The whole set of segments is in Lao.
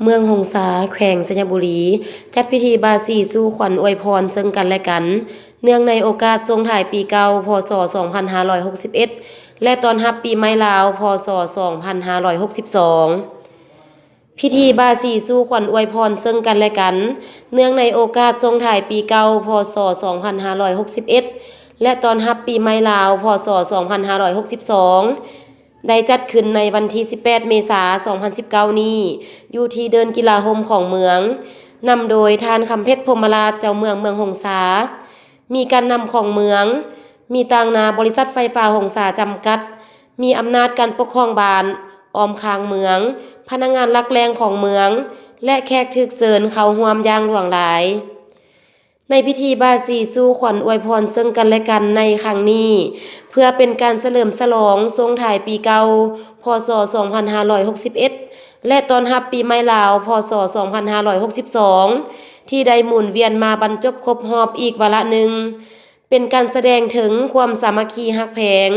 ເມືອງຫົງສາ ແຂວງໄຊຍະບູລີ ຈັດພິທີບາສີສູ່ຂວັນອວຍພອນເຊິ່ງກັນແລະກັນ ເນື່ອງໃນໂອກາດສົ່ງທ້າຍປີເກົ່າ ພ.ສ. ສອງພັນຫ້າຮ້ອຍຫົກສິບເອັດ ແລະ ຕ້ອນຮັບປີໃໝ່ລາວ ພ.ສ. ສອງພັນຫ້າຮ້ອຍຫົກສິບສອງ. ພິທີບາສີສູ່ຂວັນອວຍພອນເຊິ່ງກັນແລະກັນ ເນື່ອງໃນໂອກາດສົ່ງທ້າຍປີເກົ່າ ພ.ສ. ສອງພັນຫ້າຮ້ອຍຫົກສິບເອັດ ແລະ ຕ້ອນຮັບປີໃໝ່ລາວ ພ.ສ. ສອງພັນຫ້າຮ້ອຍຫົກສິບສອງ ໄດ້ຈັດຂຶ້ນໃນວັນທີສິບແປດ ເມສາ ສອງພັນສິບເກົ້ານີ້ ຢູ່ທີ່ເດີ່ນກິລາຮົ່ມຂອງເມືອງ, ນຳໂດຍທ່ານ ຄຳເພັດ ພົມມະລາດ ເຈົ້າເມືອງເມືອງຫົງສາ, ມີການນຳຂອງເມືອງ, ມີຕາງໜ້າບໍລິສັດໄຟຟ້າຫົງສາຈຳກັດ, ມີອຳນາດການປົກຄອງບ້ານ, ອ້ອມຂ້າງເມືອງ, ພະນັກງານຫຼັກແຫຼ່ງຂອງເມືອງ ແລະ ແຂກຖືກເຊີນເຂົ້າຮ່ວມຢ່າງຫຼວງຫຼາຍ. ໃນພິທີບາສີສູ່ຂວັນອວຍພອນເຊິ່ງກັນແລະກັນໃນຄັ້ງນີ້ ເພື່ອເປັນການສະເຫຼີມສະຫຼອງສົ່ງທ້າຍປີເກົ່າ ພ.ສ. ສອງພັນຫ້າຮ້ອຍຫົກສິບເອັດ ແລະ ຕ້ອນຮັບປີໃໝ່ລາວ ພ.ສ. ສອງພັນຫ້າຮ້ອຍຫົກສິບສອງ ທີ່ໄດ້ໝູນວຽນມາບັນຈົບຄົບຮອບອີກວາລະໜຶ່ງ, ເປັນການສະແດງເຖິງຄວາມສາມັກຄີຮັກແພງ,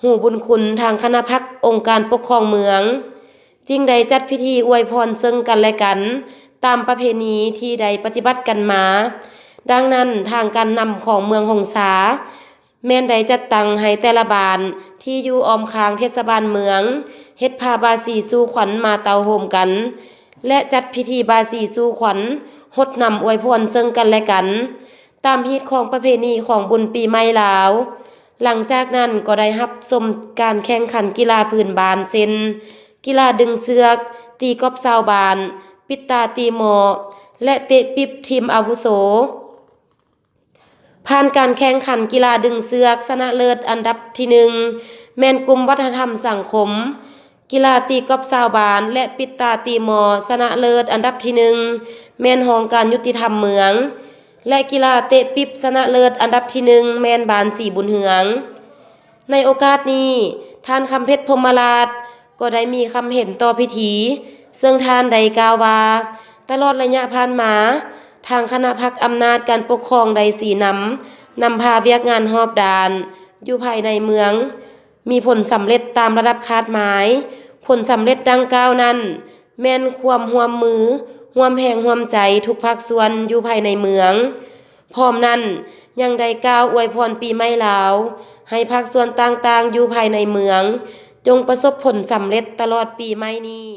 ຮູ້ບຸນຄຸນທາງຄະນະພັກອົງການປົກຄອງເມືອງ, ຈຶ່ງໄດ້ຈັດພິທີອວຍພອນເຊິ່ງກັນແລະກັນ ຕາມປະເພນີທີ່ໄດ້ປະຕິບັດກັນມາ. ດັ່ງນັ້ນ, ທາງການນຳຂອງເມືອງຫົງສາ ແມ່ນໄດ້ຈັດຕັ້ງໃຫ້ແຕ່ລະບ້ານທີ່ຢູ່ອ້ອມຂ້າງເທດສະບານເມືອງ ເຮັດຜ້າບາສີສູ່ຂວັນມາເຕົ້າໂຮມກັນ ແລະ ຈັດພິທີບາສີສູ່ຂວັນ ຫົດນ້ຳອວຍພອນເຊິ່ງກັນແລະກັນ ຕາມຮີດຄອງປະເພນີຂອງບຸນປີໃໝ່ລາວ. ຫຼັງຈາກນັ້ນກໍໄດ້ຮັບຊົມການແຂ່ງຂັນກິລາພື້ນບ້ານ ເຊັ່ນ ກິລາດຶງເຊືອກ, ຕີກອບຊາວບ້ານ, ປິດຕາຕີໝໍ້ ແລະ ເຕະປີບທີມອາວຸໂສ. ຜ່ານການແຂ່ງຂັນກິລາດຶງເຊືອກ ຊະນະເລີດອັນດັບທີໜຶ່ງ ແມ່ນກຸ່ມວັດທະນະທຳສັງຄົມ, ກິລາຕີກອບຊາວບ້ານ ແລະ ປິດຕາຕີໝໍ້ ຊະນະເລີດອັນດັບທີໜຶ່ງ ແມ່ນຫ້ອງການຍຸຕິທຳເມືອງ ແລະ ກິລາເຕະປີບຊະນະເລີດອັນດັບທີໜຶ່ງ ແມ່ນບ້ານສີບຸນເຮືອງ. ໃນໂອກາດນີ້, ທ່ານ ຄຳເພັດ ພົມມະລາດ ກໍໄດ້ມີຄຳເຫັນຕໍ່ພິທີ, ເຊິ່ງທ່ານໄດ້ກ່າວວ່າ, ຕະຫຼອດໄລຍະຜ່ານມາ, ທາງຄະນະພັກອຳນາດການປົກຄອງໄດ້ຊີ້ນຳ, ນຳພາວຽກງານຮອບດ້ານຢູ່ພາຍໃນເມືອງ ມີຜົນສຳເລັດຕາມລະດັບຄາດໝາຍ. ຜົນສຳເລັດດັ່ງກ່າວນັ້ນ ແມ່ນຄວາມຮ່ວມມື, ຮ່ວມແຮງຮ່ວມໃຈທຸກພາກສ່ວນຢູ່ພາຍໃນເມືອງ. ພ້ອມນັ້ນ, ຍັງໄດ້ກ່າວອວຍພອນປີໃໝ່ລາວ ໃຫ້ພາກສ່ວນຕ່າງໆຢູ່ພາຍໃນເມືອງ ຈົ່ງປະສົບຜົນສຳເລັດຕະຫຼອດປີໃໝ່ນີ້.